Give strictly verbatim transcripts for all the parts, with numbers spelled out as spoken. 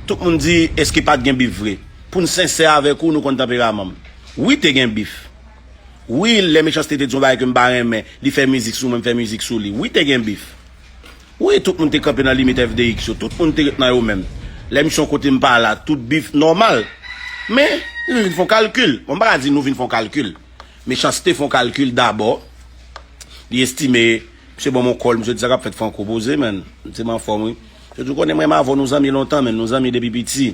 Tout moun di, èske pa t gen bif vre? Pou n sensè avèk ou, nou konn tanperaman m. Wi, te gen bif. Wi, lè Mechanste te di yon bagay ke m pa renmen, li fè mizik sou mwen, m fè mizik sou li. Wi, te gen bif. Wi, tout moun te kanpe nan limit F D X yo, tout moun te ret nan yo menm. Lè misye yon kote m pa la, tout bif nòmal. Men, nou vin fè yon kalkil. Bon, m pa ka di nou vin fè yon kalkil. Mechanste fè yon kalkil dabò. Li estime, misye ban m yon kòl, misye di sa k ap fèt Franco poze, menn. Misye m anfòm, wi. Misye di, ou konnen mwen avè w, nou zanmi lontan, menn. Nou zanmi depi piti.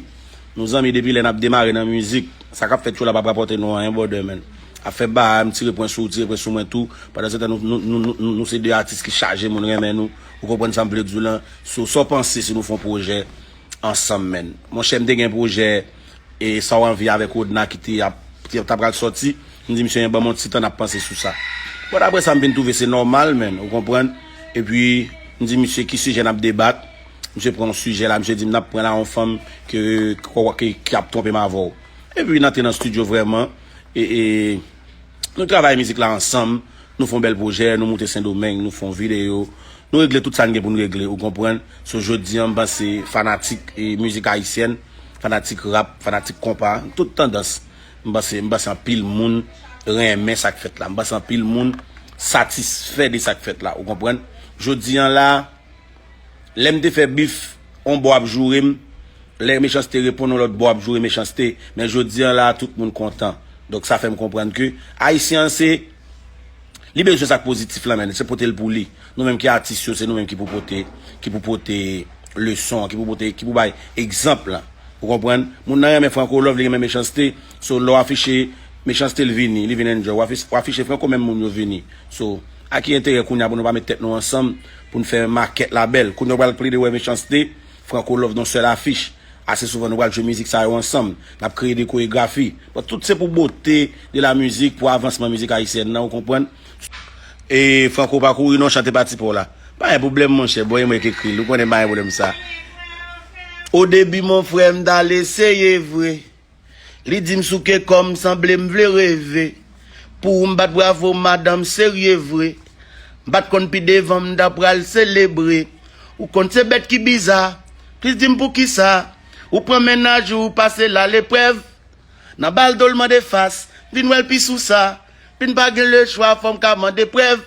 Nou zanmi depi lè n ap demare nan mizik. Sa k ap fèt yo la p ap rapòte nou anyen, brother, menn. Ap fè bagay, m tire pwen sou ou, tire pwen sou mwen tou. Pandan se tan, nou, nou, nou, nou, nou se de atis ki chaje moun renmen nou. Ou konprann sa m vle di w lan? So, sa w panse si nou fè yon pwojè ansanm, menn? Monchè, m te gen pwojè e Sa w anvi avèk Rodna ki te ap, ki t ap pral sòti. M di misye, ban m yon ti tan, n ap panse sou sa. Bon, daprè sa, m vin twouve se nòmal, menn, ou konprann? Epi, m di misye, ki sijè n ap debat? Misye pran yon sijè la, misye di m n ap pran la yon fanm ke, ke, ke, ki ap twonpe m avè w. Epi, n antre nan estidyo vrèman, e, e, nou travay mizik la ansanm, nou fè yon bèl pwojè, nou moute Sendomeng, nou fè yon videyo, nou regle tout sa n gen pou n regle, ou konprann? So, jodi a, m panse fanatik, e, mizik ayisyèn, fanatik rap, fanatik konpa, tout tandans, m panse, m panse anpil moun renmen sa k fèt la. M panse anpil moun satisfè de sa k fèt la, ou konprann? Jodi a la, lè m te fè bif, yon bò ap joure m, lè Mechanste reponn, yon lòt bò ap joure Mechanste. Men jodi a la, tout moun kontan. Donk, sa fè m konprann ke Ayisyen an se, li bezwen sa k pozitif lan, menn, se pote l pou li. Nou menm ki atis yo, se nou menm ki pou pote, ki pou pote leson an, ki pou pote, ki pou bay egzanp lan. Ou konprann? Moun nan renmen Franco Love, li renmen Mechanste. So, lè w afiche Mechanste, l vini, li vin enjoy. W afi-, w afiche Franco, menm moun yo vini. So, a ki enterè kounye a pou nou pa met tèt nou ansanm, pou n fè makèt la bèl? Kounye a w pral plede wè Mechanste, Franco Love nan sèl afich. Ase souvan, nou pral jwe mizik sa yo ansanm. N ap kreye de koregrafi. Bon, tout se pou bote de la mizik, pou avansman mizik ayisyèn nan, ou konprann? E Franco pa kouri non, chante pati pa w la. Pa gen pwoblèm, monchè, bon, e mwen k ekri l, ou konnen pa gen pwoblèm sa. Au début, mon frère, m t al eseye vre. Li di m souke kò m, sanble m vle reve. Pou ou m bat bravo, madanm serye vre. M pa t konn pi devan m ta pral selebre. Ou konn se bèt ki biza, plis di m poukisa. Ou pran mennaj ou, ou pase l aleprèv. Nan ba l do l mande fas, vin wè l pi sou sa. Vin pa gen lechwa, fò m ka mande prèv.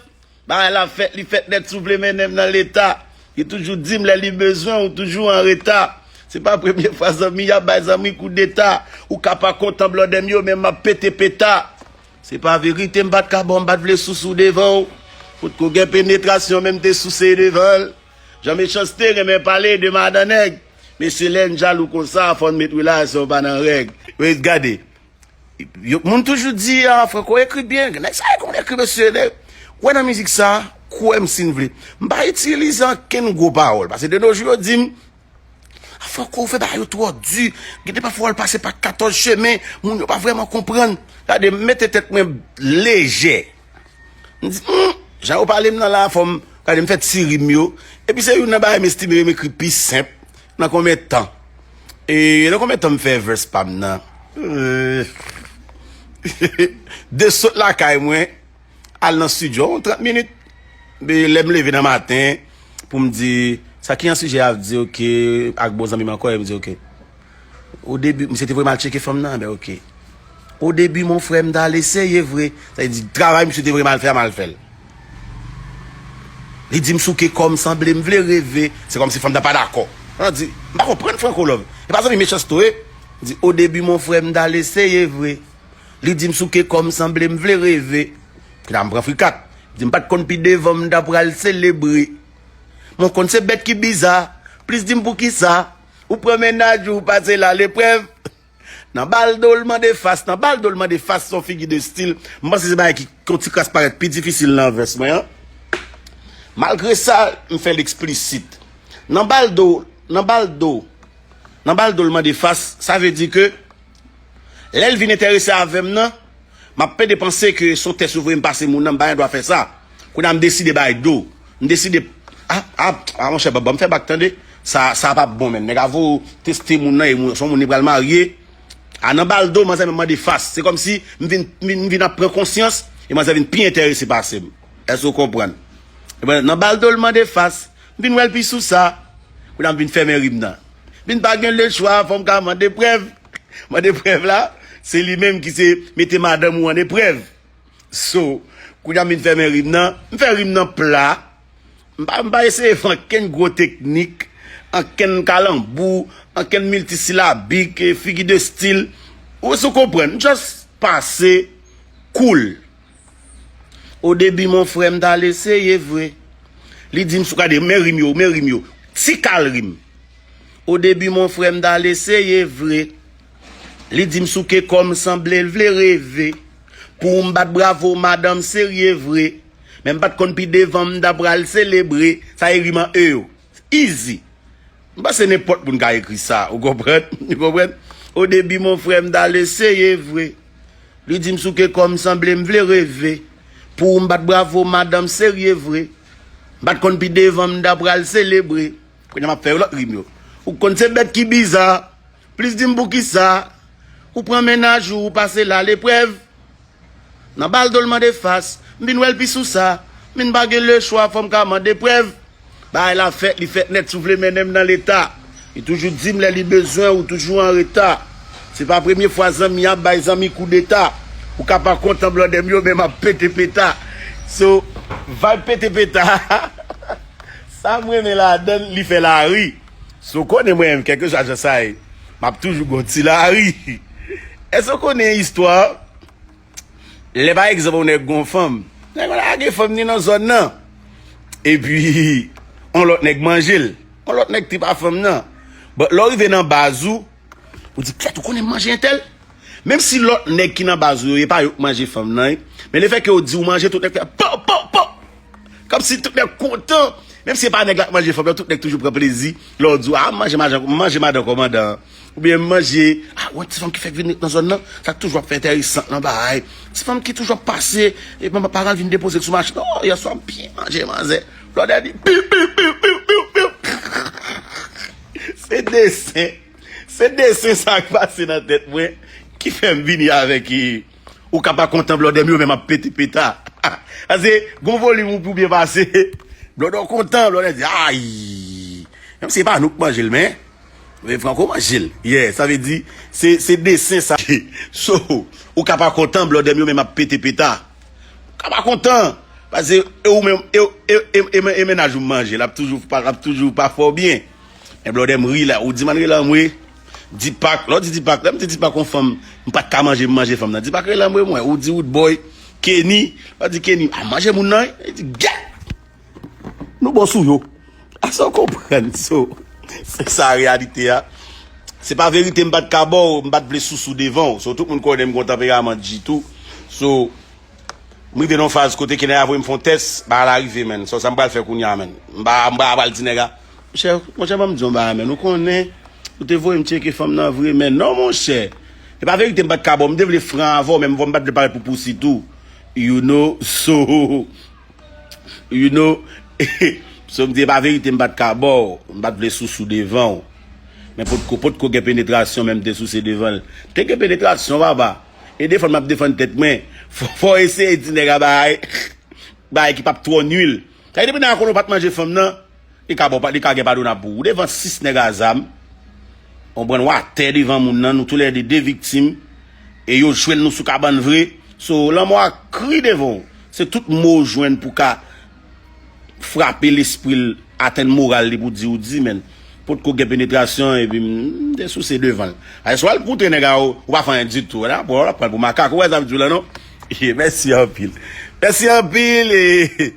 Bagay la fèt, li fèt nèt, si w vle mennen m nan leta. Li toujou di m lè li bezwen w, toujou an reta. Se pa premye fwa zanmi y ap bay zanmi koudeta. Ou ka pa kontan blòdè m yo, men m ap pete peta. Se pa verite, m pa t ka ba w, m pa t vle souse w devan w. Potko gen penetrasyon, men m te souse devan l. Jan Mechanste renmen pale de madan nèg. Mesye, lè n jalou konsa, fò n met relasyon pa nan règ. Wi, gade. Yo, moun toujou di, ah, Franco ekri byen. Nèg sa yo konn ekri, mesye. Nèg, wè nan mizik sa, kwè m si n vle. M pa itilize ankenn gwo pawòl. Paske de nos jours, yo di m, ah, Franco, ou fè bagay yo twò di. Gen de pafwa, w al pase pa katòz chemen, moun yo pa vrèman konprann. Gade, m mete tèt mwen lejè. M di, hmm, jan yo pale m nan la, fò m gade, m fè ti rim yo. Epi se youn nan bagay m estime yo m ekri pi senp nan konbyen tan. E nan konbyen tan m fè vès pa m nan? Euh, de sot lakay mwen, al nan estidyo, yon trant minit. E lè m leve nan maten, pou m di, sa ki an sijè a, di, oke, ak bon zanmi m ankò, e m di, oke. Au début, misye te voye m al tcheke fanm nan, ben, oke. Au début, mon frère, m t al eseye vre. Sa vle di, travay misye te voye m al fè a, m al fè l. Li di m souke kò m, sanble m vle reve. Se kòmsi fanm nan pa dakò. Mwen di, m pa konprann Franco Love. E pa zanmi Mechanste tou ye. Li di, au début, mon frère, m t al eseye vre. Li di m souke kò m, sanble m vle reve. Kounye a m pran frikat. Li di m pa t konn pi devan m ta pral selebre. Mwen konn se bèt ki biza. Plis di m poukisa. Ou pran mennaj ou, pase l aleprèv. Nan ba l do l mande fas, nan ba l do l mande fas, se yon figi de stil. M panse se bagay ki, ki yon ti kras parèt pi difisil nan vès mwen an. Malgre sa, m fè l eksplisit. Nan ba l do, nan ba l do, nan ba l do l mande fas, sa vle di ke lè l vin enterese avè m nan, m ap pede panse ke se yon tès yo voye m pase moun nan, m pa gen dwa fè sa. Kounye a m deside bay do. M deside, ah, ah, ah, monchè, ban, ban m fè bak tande. Sa, sa p ap bon, menn. Nèg a voye w teste moun nan, e moun, se yon moun li pral marye. A nan ba l do, manzè mande fas. Se kòmsi m vin, m vin, m vin ap pran konsyans, e manzè vin pi enterese pase m. Èske w konprann? Ebyen, nan ba l do l mande fas, m vin wè l pi sou sa. Kounye a m vin fèmen rim nan. Vin pa gen lechwa, fò m ka mande prèv. Mande prèv la, se li menm ki se mete madanm ou an eprèv. So, kounye a m vin fèmen rim nan, m fè rim nan pla. M pa, m pa eseye fè ankenn gwo teknik, ankenn kalanbou, ankenn miltisilabik, eh, figi de stil. Ou si w konprann, m just pase cool. Au début mon frère m t al eseye vre. Li di m sou, gade, men rim yo, men rim yo. Ti kal rim. Au début mon frère m t al eseye vre. Li di m souke kò m sanble l vle reve. Pou m bat bravo, madanm serye vre. Men m pa t konn pi devan m ta pral selebre. Sa e rim an e yo. Easy. M panse nenpòt moun ka ekri sa, ou konprann? Ou konprann? Au début mon frère m t al eseye vre. Li di m souke kò m sanble m vle reve. Pou m bat bravo, madanm serye vre. M pa t konn pi devan m ta pral selebre. Kounye a m ap fè lòt rim yo. Ou konn se bèt ki biza. Plis di m poukisa. Ou pran mennaj ou, ou pase l a leprèv. Nan bal do l mande fas, m vin wè l pi sou sa. M vin pa gen lechwa, fò m ka mande prèv. Bagay la fèt, li fèt nèt, si w vle mennen m nan leta. Li toujou di m lè li bezwen ou toujou an reta. Se pa premye fwa zanmi ap bay zanmi koudeta. Ou ka pa kontan blòdè m yo, men m ap pete peta. So, vibe pete peta. Sa m renmen ladan l, li fè lari. So, konnen mwen menm, kèlkeswa jan sa ye, m ap toujou gon ti lari. Èske w konnen istwa? Lè pa egzanp, yon nèg gon fanm. Nèg la lage fanm ni nan zòn nan. Epi, yon lòt nèg manje l. Yon lòt nèg te pa fanm nan. But lè w rive nan baz ou, ou di, kèt, ou konnen m manje entèl? Menm si lòt nèg ki nan baz ou yo, e pa yo k manje fanm nan, wi. Men lefètke yo di w manje, tout nèg fè, po, po, po! Kòmsi tout nèg kontan. Menm si se pa nèg la k manje fanm nan, tout nèg toujou pran plezi. Lè w di, a, m manje, manje, m manje madan kòmandan an. Oubyen m manje, a, wè ti fanm ki fèk vin nan zòn nan, sa toujou ap fè enteresan nan bagay. Ti fanm ki toujou ap pase, e pa, pa vin depoze l sou machin. O, yèswa m byen manje manzè. Blòdè di, piu, piu, piu, piu, piu, piu. Se desen, se desen sa k pase nan tèt mwen ki fè m vini avèk, e, ou ka pa kontan blòdè m yo, men m ap pete peta. Paske gon volim ou pou byen pase. Blòdè w kontan, blòdè di, ay! Menm si se pa nou k manje l, men men franco manje l. Yeah, sa vle di, se, se desen sa. So, ou ka pa kontan, blòdè m yo, men m ap pete peta. Ou ka pa kontan. Paske e ou menm, e, e, e, e, e mennaj ou m manje, l ap toujou pa, l ap toujou pa fè w byen. Men blòdè m ri la, ou di m ann rele anmwe. Dipak, lè w di Dipak, lè m di Dipak yon fanm, m pa t ka manje, m manje fanm nan. Dipak rele anmwe mwen, ou di Woodboy, Kenny, lè w di Kenny, a manje moun nan, wi. Li di, gèt! Nou bon sou yo. Asa w konprann, so, se sa reyalite a. Se pa verite m pa t ka ba w, m pa t vle sousou devan w. So, tout moun konnen m gon tanperaman G tou. So, m rive nan yon faz kote ke nèg la voye m fè yon tès, bagay la rive, menn. So, sa m pral fè kounye a, menn? M pa, m pa pral di nèg la, monchè, monchè, ban m di yon bagay, menn. Ou konnen, ou te voye m tcheke fanm nan vre, menn. Non, monchè. E pa verite m pa t ka ba w, m te vle fran avè w, men m pa t vle parèt pou pousi tou. You know, so, You know, so m di, e pa verite m pa t ka ba w, m pa t vle sousou devan w. Men potko, potko gen penetrasyon, men m te souse devan l. M te gen penetrasyon, papa. E defann m ap defann tèt mwen. Fò, fò eseye di nèg la bagay, bagay ki p ap twò nui l. Sa vle di depi nèg la konnen w pa t manje fanm nan, li ka ba w pa, li ka gen padonab pou ou. Ou devan sis nèg a zam, konprann, w atè devan moun nan, nou toulède de viktim, e yo jwenn nou sou kabann vre. So, lanmò a kri devan w. Se tout mo w jwenn pou ka frape lespri l, atenn moral li pou di ou di, menn. Potko gen penetrasyon, epi m, m te souse devan l. Ay, swa l koutre nèg la, ou, ou pa fè anyen ditou. La, bon, w ap pran l pou makak, ou wè sa m di w la, non? Mèsi anpil. Mèsi anpil, e